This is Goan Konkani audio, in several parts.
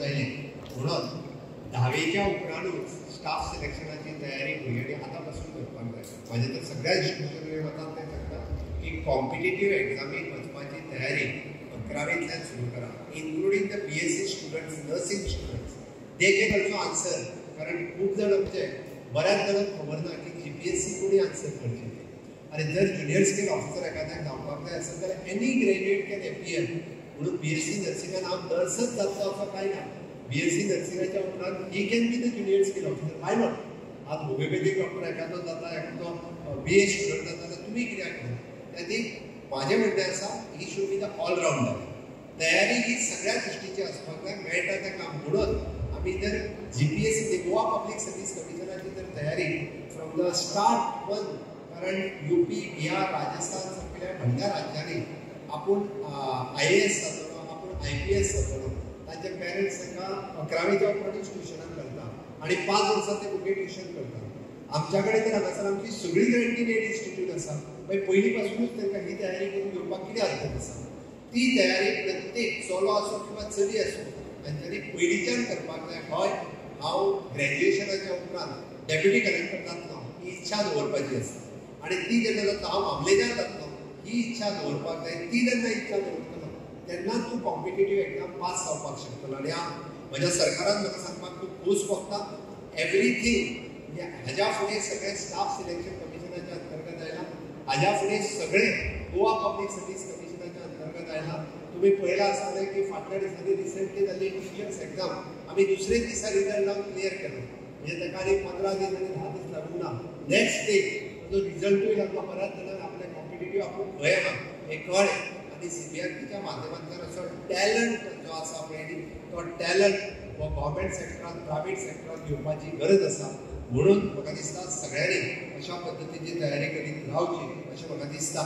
म्हणून धावेच्या उपरांतूच स्टाफ सिलेक्शनाची तयारी भुरग्यांनी आतां पासून करपाक जाय. म्हाजें तर सगळ्या इन्स्टिट्युशनांनी वतात तें सांगता की कॉम्पिटेटीव एग्जामीक वचपाची तयारी 11वेंतल्यान सुरू करा, including the BSc students, nursing students, they can also answer. कारण खूब जाण आमचे बऱ्याच जाणांक खबर ना की जीपीएससी कोणी आन्सर करची. आनी जर ज्युनियर स्केल ऑफिसर एखाद्याक जावपाक जाय आसत जाल्यार एनी ग्रॅज्युएट can appear. म्हणून बीएससी नर्सिंगान हांव नर्सच जातलो असो कांय ना. बीएससी नर्सिंगाच्या उपरांत he can be the junior scale officer, why not? आज होमिओपॅथीक डॉक्टर एखादो जाता, एखादो बीए स्टुडंट जाता, जाल्यार तुमी कित्याक न्हू? त्या म्हाजें म्हणणें आसा, he should be the all-rounder. तयारी ही सगळ्या दृश्टीची आसपाक जाय, मेळटा तें काम. म्हणून आमी जर जीपीएससी, गोवा पब्लीक सर्वीस कमिशनाची जर तयारी फ्रॉम the start one, कारण युपी, बिहार, राजस्थान सारकिल्या व्हडल्या राज्यांनी आपूण आयएएस जातलो, आपूण आयपीएस जातलो, तांचे पेरंट्स तांकां 11वेच्या उपरांतूच ट्युशनाक घालता आनी 5 वर्सां ते भुरगे ट्युशन करता. आमच्या कडेन तर हांगासर आमची सगळी ग्रँट इन एड इन्स्टिट्यूट आसा, मागीर पयलीं पासुनूच तांकां ही तयारी करून घेवपाक कितें हरकत आसा? ती तयारी प्रत्येक चलो आसूं किंवा चली आसूं तांच्यांनी पयलींच्यान करपाक जाय. हय, हांव ग्रॅज्युएशनाच्या उपरांत डेप्युटी कलेक्टर जातलो ही इच्छा दवरपाची आसा, आनी ती जेन्ना जाता हांव मामलेदार जातलो ही इच्छा दवरपाक जाय. ती जेन्ना इच्छा दवरतलो तेन्ना तूं कॉम्पिटेटीव एग्जाम पास जावपाक शकतलो. आनी म्हज्या सरकारान म्हाका सांगपाक खूब खोस भोगता, एवरीथींग म्हणजे हाज्या फुडें सगळें स्टाफ सिलेक्शन कमिशनाच्या अंतर्गत आयलां, हाज्या फुडें सगळें गोवा पब्लीक सर्वीस कमिशनाच्या अंतर्गत आयलां. तुमी पळयलां आसतलें की फाटल्या दिसांनी रिसंटली जाल्ली टिचर्स एग्जाम आमी दुसरेच दिसा रिजल्ट लावन क्लियर केलो. म्हणजे ताका आनी 15 दीस आनी 10 दीस लागूंक ना. नेक्स्ट डे ताजो रिजल्टूय लागलो. बऱ्याच जाणांक आपलें कॉम्पिटेटीव आपूण खंय आहा हें कळ्ळें. आनी सीबीआरटीच्या माध्यमांतल्यान असो टॅलंट जो आसा पळय न्ही, तो टॅलंट हो गव्हर्मेंट सेक्टरान, प्रायवेट सेक्टरान घेवपाची गरज आसा. म्हणून म्हाका दिसता सगळ्यांनी अशा पद्दतीची तयारी करीत रावची अशें म्हाका दिसता.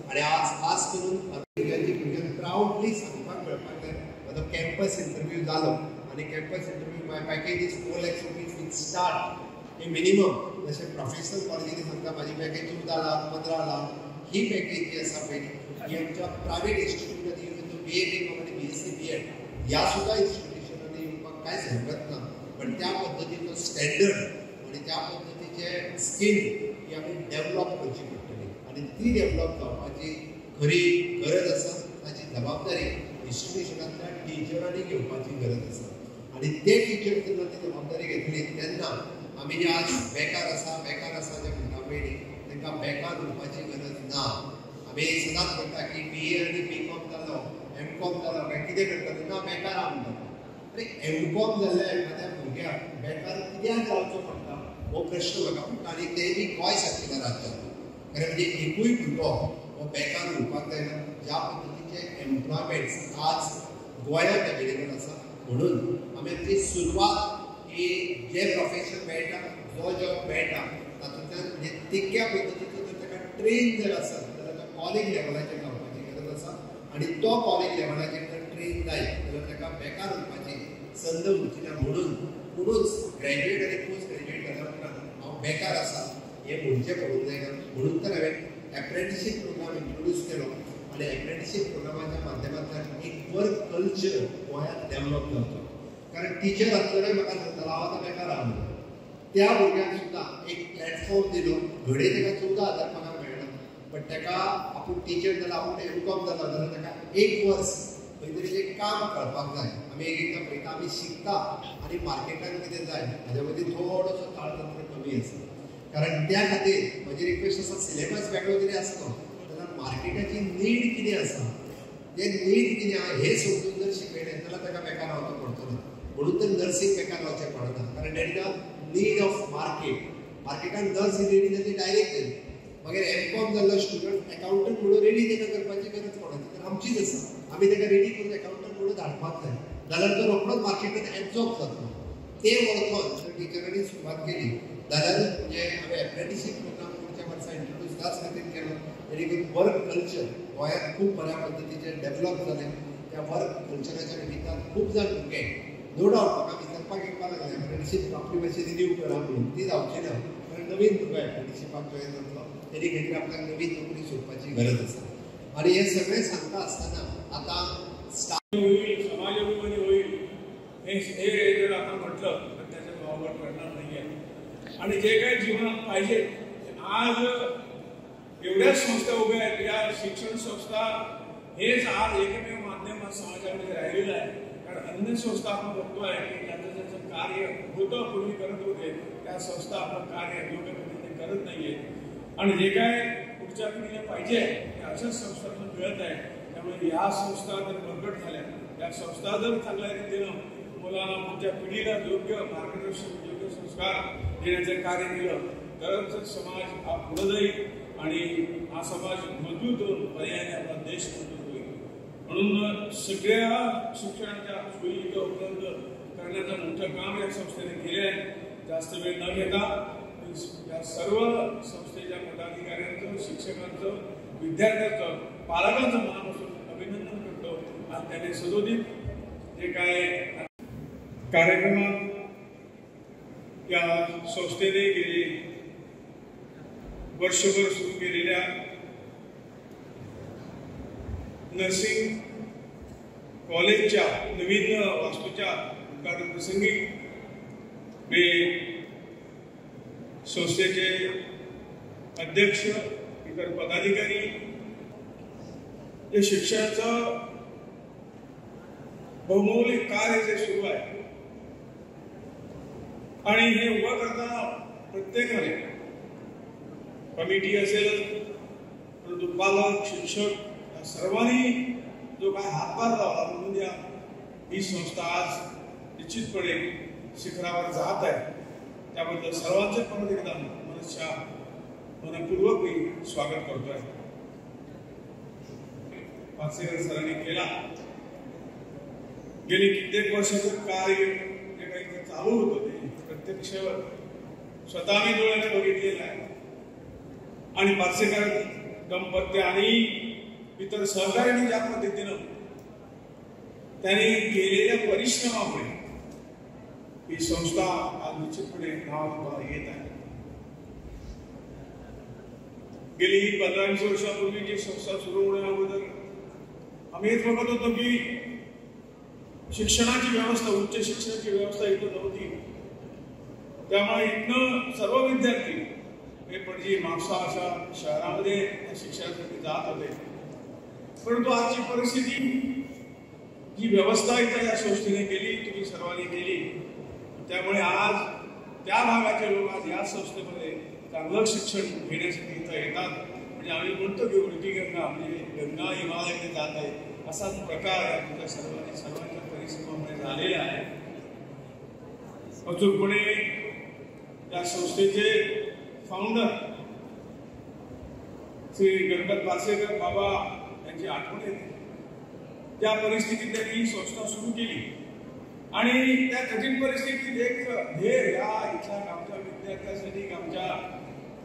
आनी आज खास करून भुरग्यांची भुरग्यांक प्रावडली सांगपाक मेळपाक जाय. म्हाजो कॅम्पस इंटरव्यू जालो आनी campus interview my package is 4 lakhs rupees with start hey minimum. जशें प्रोफेशनल कॉलेजींनी सांगता म्हाजी पॅकेज 14 लाख 15 लाख, ही पॅकेज जी आसा पळय ही आमच्या प्रायवेट इन्स्टिट्यूटांनी इवन दो बीए बीकॉम आनी बीएससी बीएड ह्या सुद्दां इन्स्टिट्युशनांनी येवपाक कांयच हरकत ना. पण त्या पद्दतीचो स्टँडर्ड आनी त्या पद्दतीचे स्कील ही आमी डेवलॉप करची पडटली आनी ती डेवलॉप जावपाची खरी गरज आसा. ताची जबाबदारी इन्स्टिट्युशनांतल्या टिचरांनी घेवपाची गरज आसा. आनी ते टिचर जेन्ना ती जबाबदारी घेतली तेन्ना आमी जे आज बेकार आसा, बेकार आसा जे म्हणटा पळय न्ही, तांकां बेकार उरपाची गरज ना. आमी सदांच म्हणटा की बीए आनी बीकॉम जालो, एमकॉम जालो काय कितें करतले ना, बेकार आहा म्हणटा. आनी एमकॉम जाल्ल्या एखाद्या भुरग्याक बेकार कित्याक रावचो पडटा हो प्रश्न म्हाका पडटा. आनी तेय बी गोंय सारकिल्या राज्यांत. खरें म्हणजे एकूय भुरगो हो बेकार उरपाक जायना. ज्या पद्दतीचे एम्प्लॉयमेंट्स आज गोंयांत अवेलेबल आसा, म्हणून आमी आमची सुरवात ही जें प्रोफेशन मेळटा, जो जॉब मेळटा तातूंतल्यान म्हणजे तितक्या पद्दतीचो जर ताका ट्रेन जर आसत जाल्यार तो कॉलेज लेवलाचेर जावपाची गरज आसा. आनी तो कॉलेज लेवलाचेर जर ट्रेन जायत जाल्यार ताका बेकार उरपाची संद उरची ना. म्हणून कोणूच ग्रॅज्युएट आनी पोस्ट ग्रॅज्युएट जाल्या उपरांत हांव बेकार आसा हें म्हणचें पडूंक जायना. म्हणून तर हांवें एप्रेंटिशीप प्रोग्राम इंट्रोड्यूस केलो आनी एप्रेंटिशीप प्रोग्रामाच्या माध्यमांतल्यान एक वर्क कल्चर गोंयांत डेवलप जावचो. कारण टिचर आसतनाय म्हाका सांगतालो हांव आतां बेकार आहा म्हणून. त्या भुरग्यांक सुद्दां एक प्लॅटफॉर्म दिलो. घडये ताका 14,000 पगार मेळना, पण ताका आपूण टिचर जालो, आपूण एमकॉम जालो जाल्यार ताका एक वर्स खंय तरी एक काम कळपाक जाय. आमी एक एकदां पळयता, आमी शिकता आनी मार्केटान कितें जाय हाज्या मदीं थोडोसो ताळतंत्र कमी आसा. कारण त्या खातीर म्हजी रिक्वेस्ट आसा, सिलेबस वेगळो जरी आसलो जाल्यार मार्केटाची नीड कितें आसा, तें नीड कितें आहा हें समजून जर शिकयलें जाल्यार ताका बेकार रावचो पडचो ना. म्हणून तर नर्सींग बेकार रावचें पडना, कारण that is the need of market. मार्केटान नर्स ही रेडी जाली डायरेक्ट जाली. मागीर एमकॉम जाल्लो स्टुडंट एकाउंटंट म्हणून रेडी ताका करपाची गरज कोणाची तर आमचीच आसा. आमी ताका रेडी करून एकाउंटंट म्हणून धाडपाक जाय, जाल्यार तो रोखडोच मार्केटान एब्जॉर्ब जातलो. ते वळखून जर टिचरांनी सुरवात केली जाल्यार म्हणजे हांवें एप्रेंटिशीप प्रोग्राम फुडच्या वर्सा इंट्रोड्यूस त्याच खातीर केलो, जेणे करून वर्क कल्चर गोंयांत खूब बऱ्या पद्दतीचें डेवलप जालें. त्या वर्क कल्चराच्या निमित्तान खूब जाण भुरगे नो डावट म्हाका विचारपाक येवपाक लागलें एप्रेंटिशीप आपली मातशी रिन्यू करा म्हणून, ती जावची ना. कारण नवीन भुरगो एप्रेंटिशिपाक जॉयन जातलो तेणी खातीर आपल्याक नवीन नोकरी सोदपाची गरज आसा. आनी हें सगळें सांगता आसतना आतां होईल, समाजाभिमानी होईल हे हे जर आपण म्हटलं तर त्याच्यात वावगं ठरणार नाही आहे. आणि जे काही जीवनात पाहिजे, आज एवढ्या संस्था उभ्या आहेत, या शिक्षण संस्था हेच आज एकमेव माध्यम समाजामध्ये राहिलेलं आहे. कारण अन्य संस्था आपण बघतो आहे की ज्यांचं ज्यांचं कार्य होतं पूर्वी करत होते, त्या संस्था आपलं कार्य योग्य पद्धतीने करत नाही आहेत. आणि जे काय पुढच्या पिढीला पाहिजे ते अशाच संस्थांना मिळत आहे. त्यामुळे ह्या संस्था जर बळकट झाल्या, या संस्था जर चांगल्या रीतीनं मुलांना पुढच्या पिढीला योग्य मार्गदर्शन, योग्य संस्कार देण्याचं कार्य केलं तरच समाज हा पुढं जाईल आणि हा समाज मजबूत होऊन पर्यायाने आपला देश मजबूत होईल. म्हणून सगळ्या शिक्षणाच्या सोयी इथं उपलब्ध करण्याचं मोठं काम या संस्थेने केले आहे. जास्त वेळ न घेता या सर्व संस्थेच्या पदाधिकाऱ्यांचं, शिक्षकांचं, विद्यार्थ्यांचं, पालकांचं मनापासून अभिनंदन करतो. आणि त्यांनी सदोदित जे काय कार्यक्रमात या संस्थेने गेली वर्षभर सुरू केलेल्या नर्सिंग कॉलेजच्या नवीन वास्तूच्या उद्घाटन प्रसंगी मी संस्थेचे अध्यक्ष, इतर पदाधिकारी, जे शिक्षणाचं बहुमौलिक कार्य जे सुरू आहे आणि हे उभं करताना प्रत्येकाने, कमिटी असेलच, परंतु पालक, शिक्षक या सर्वांनी जो काय हातभार लावला म्हणून या ही संस्था आज निश्चितपणे शिखरावर जात आहे. त्याबद्दल सर्वांचे परत एकदा मनशा मनपूर्वक मी स्वागत करतोय. पाचसेकर सरांनी केला. गेली कित्येक वर्षाचं कार्य जे काही चालू होतं ते प्रत्यक्ष स्वतः मी डोळ्याने बघितलेलं आहे. आणि पाचसेकर दंपत्य आणि इतर सहकार्यांनी ज्या पद्धतीनं त्यांनी केलेल्या परिश्रमामुळे ही संस्था आज निश्चितपणे नावारूपाला येत आहे. गेली 15-20 वर्षापूर्वी जी संस्था सुरू होण्या अगोदर आम्ही हेच बघत होतो की शिक्षणाची व्यवस्था, उच्च शिक्षणाची व्यवस्था इथं नव्हती. त्यामुळे इथनं सर्व विद्यार्थी हे पणजी, म्हापसा अशा शहरामध्ये शिक्षणासाठी जात होते. परंतु आजची परिस्थिती, जी व्यवस्था इथं या संस्थेने केली, तुम्ही सर्वांनी केली, त्यामुळे आज त्या भागाचे लोक आज या संस्थेमध्ये चांगलं शिक्षण घेण्यासाठी इथं येतात. म्हणजे आम्ही म्हणतो की उलटी गंगा, म्हणजे गंगा हिमालयाकडे जात आहे, असाच प्रकार तुमच्या सर्वांनी सर्वांच्या परिश्रमामुळे झालेला आहे. अचूकपणे या संस्थेचे फाउंडर श्री गणपत पारसेकर बाबा यांची आठवण येते. त्या परिस्थितीत त्यांनी ही संस्था सुरू केली आणि त्या कठीण परिस्थितीत एक ध्येय, या इथल्या आमच्या विद्यार्थ्यांसाठी, आमच्या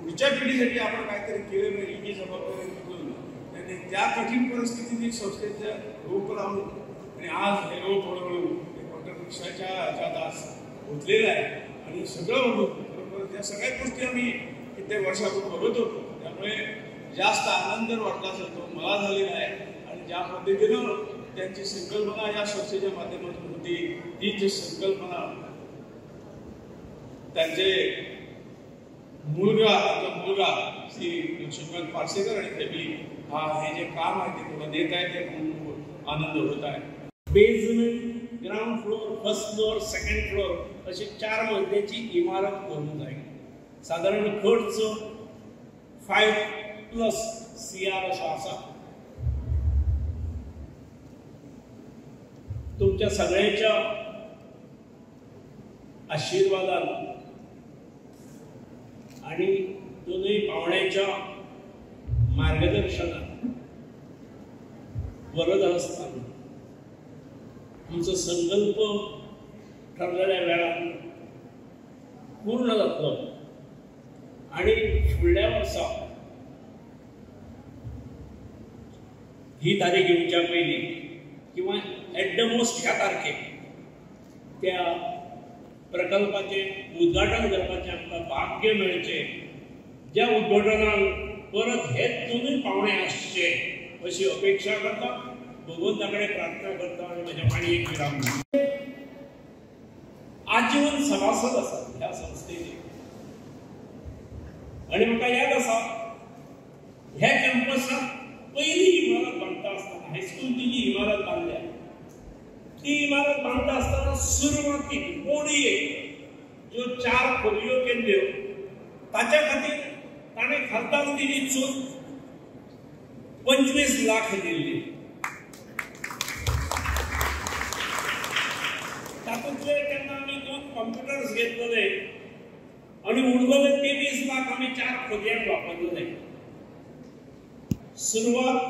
पुढच्या पिढीसाठी आपण काहीतरी केलं पाहिजे ही जबाबदारी उचलून त्यांनी त्या कठीण परिस्थितीत संस्थेचं रोप लावून आणि आज हे रोप हळूहळू एक वटवृक्षाच्या ह्याच्यात आज पोचलेलं आहे. आणि सगळं बघतो बरोबर त्या सगळ्या गोष्टी आम्ही कित्येक वर्षापूर्वी बघत होतो. त्यामुळे जास्त आनंद जर वाटला असेल तो मला झालेला आहे. आणि ज्या पद्धतीनं त्यांची संकल्पना या संस्थेच्या माध्यमातून होती, तीच संकल्पना त्यांचे मुलगा श्री लक्ष्मीकांत पारसेकर आणि फॅमिली हा हे जे काम आहे ते थोडं देत आहे, ते खूप आनंद होत आहे. Basement, ground floor, first floor, second floor अशी 4 मजल्याची इमारत करूंक जाय. साधारण खर्च 5+ CR असो आसा. तुमच्या सगळ्यांच्या आशीर्वादान आणि दोनूय पावण्याच्या मार्गदर्शनान वरद हस्तान आमचो संकल्प ठरलेल्या वेळान पूर्ण जातलो आणि फुडल्या वर्सा ही तारीख येवच्या पयलीं किंवा एट the most ह्या तारखेक त्या प्रकल्पाचें उद्घाटन करपाचें आमकां भाग्य मेळचें. ज्या उद्घाटनाक परत हेच दोनूय पावणे आसचे अशी अपेक्षा करता, भगवंता कडेन प्रार्थना करता आनी म्हज्या मांडयेक विराम दिता. आजीवन सभासद आसात ह्या संस्थेचे. आनी म्हाका याद आसा ह्या कॅम्पसाक पयली इमारत बांदता आसतना हायस्कूलची जी इमारत बांदल्या ती इमारत बांदता आसतना सुरवातीक बोडयेक ज्यो 4 खोलयो केल्ल्यो ताच्या खातीर ताणें खासदार दिली चूक 25 लाख दिल्ली. तातूंतले तेन्ना आमी 2 कॉम्प्युटर्स घेतलेले आनी उरलेले 23 लाख आमी 4 खोलयांक वापरलेले. सुरवात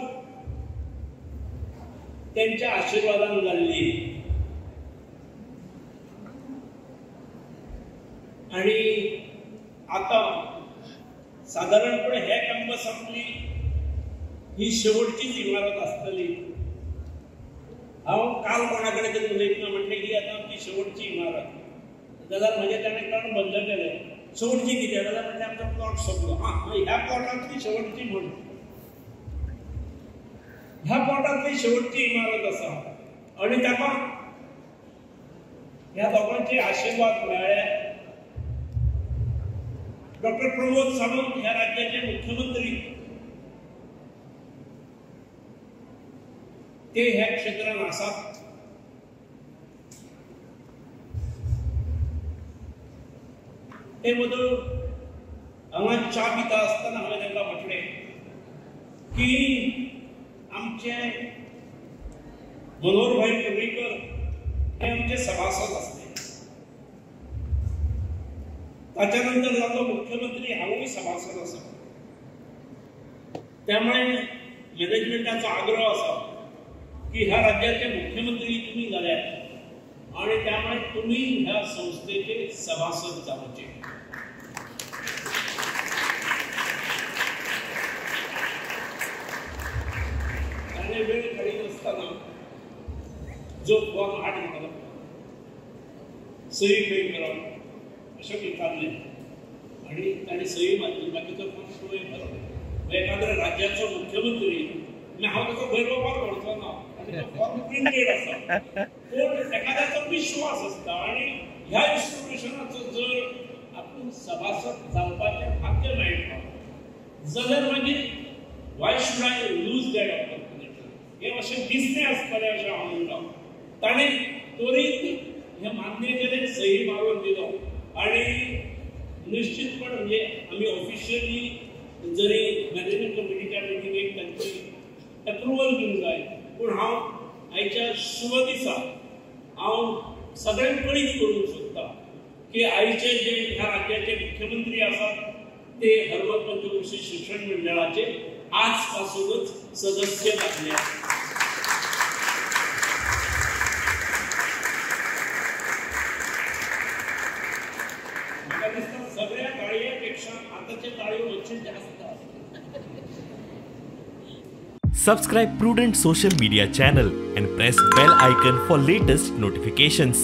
त्यांच्या आशीर्वादान जाल्ली आनी आतां सादारणपणे हे कॅम्पसांतली ही शेवटचीच इमारत आसतली. हांव काल कोणा कडेन तरी उलयतना म्हटलें ही आतां आमची शेवटची इमारत, जाल्यार म्हजें ताणें तोंड बंद केलें. शेवटची कितें जाल्यार म्हटलें आमचो प्लॉट सोंपलो. हां, ह्या प्लॉटांतली शेवटची म्हण, ह्या प्लॉटांतली शेवटची इमारत आसा आनी ताका ह्या दोगांचे आशिर्वाद मेळ्ळे. डॉक्टर प्रमोद सावंत ह्या राज्याचे मुख्यमंत्री, ते ह्या क्षेत्रांत आसात. ते मदीं हांगा च्या पिता आसतना हांवें तांकां म्हटलें की आमचे मनोहरभाई पर्रीकर हे आमचे सभासद आसले, ताच्या नंतर जालो मुख्यमंत्री, हांवूय सभासद आसा. त्यामुळे मॅनेजमेंटाचो आग्रह आसा की ह्या राज्याचे मुख्यमंत्री तुम्ही जाल्यात आणि त्यामुळे तुम्ही ह्या संस्थेचे सभासद जावचे. ताणें वेळ काडीत आसतना जो फॉर्म हाड म्हणलो सही खंय करप अशें विचारलें आनी ताणें सही मारली, बाकीचो फॉर्म तुवें भरप. एखाद्या राज्याचो मुख्यमंत्री हांव ताचो गैरवापर करचो ना आनी तो फॉर्म प्रिंटेड आसा, पूण एखाद्याचो विश्वास आसता आनी ह्या इन्स्टिट्युशनाचो जर आपूण सभासद जावपाचें भाग्य मेळटा जाल्यार मागीर why should I lose that opportunity हें अशें दिसणें आसतलें अशें हांव म्हणटा. ताणें त्वरीत हें मान्य केलें, सही मारून दिलो आनी निश्चितपण म्हणजे आमी ऑफिशियली जरी मॅनेजमेंट कमिटीच्या मिटिंगेक तांची अप्रुवल दिवंक जाय, पूण हांव आयच्या शुभ दिसा हांव सगळ्यांक कळीत करूंक सोदता की आयचे जे ह्या राज्याचे मुख्यमंत्री आसात ते हरमल पंचक्रोशी शिक्षण मंडळाचे आजपासूनच सदस्य जाल्ले. म्हाका दिसता सगळ्या ताळयेपेक्षा आतांचे ताळयो मातशे जास्त आसतात. Subscribe Prudent Social Media channel and press bell icon for latest notifications.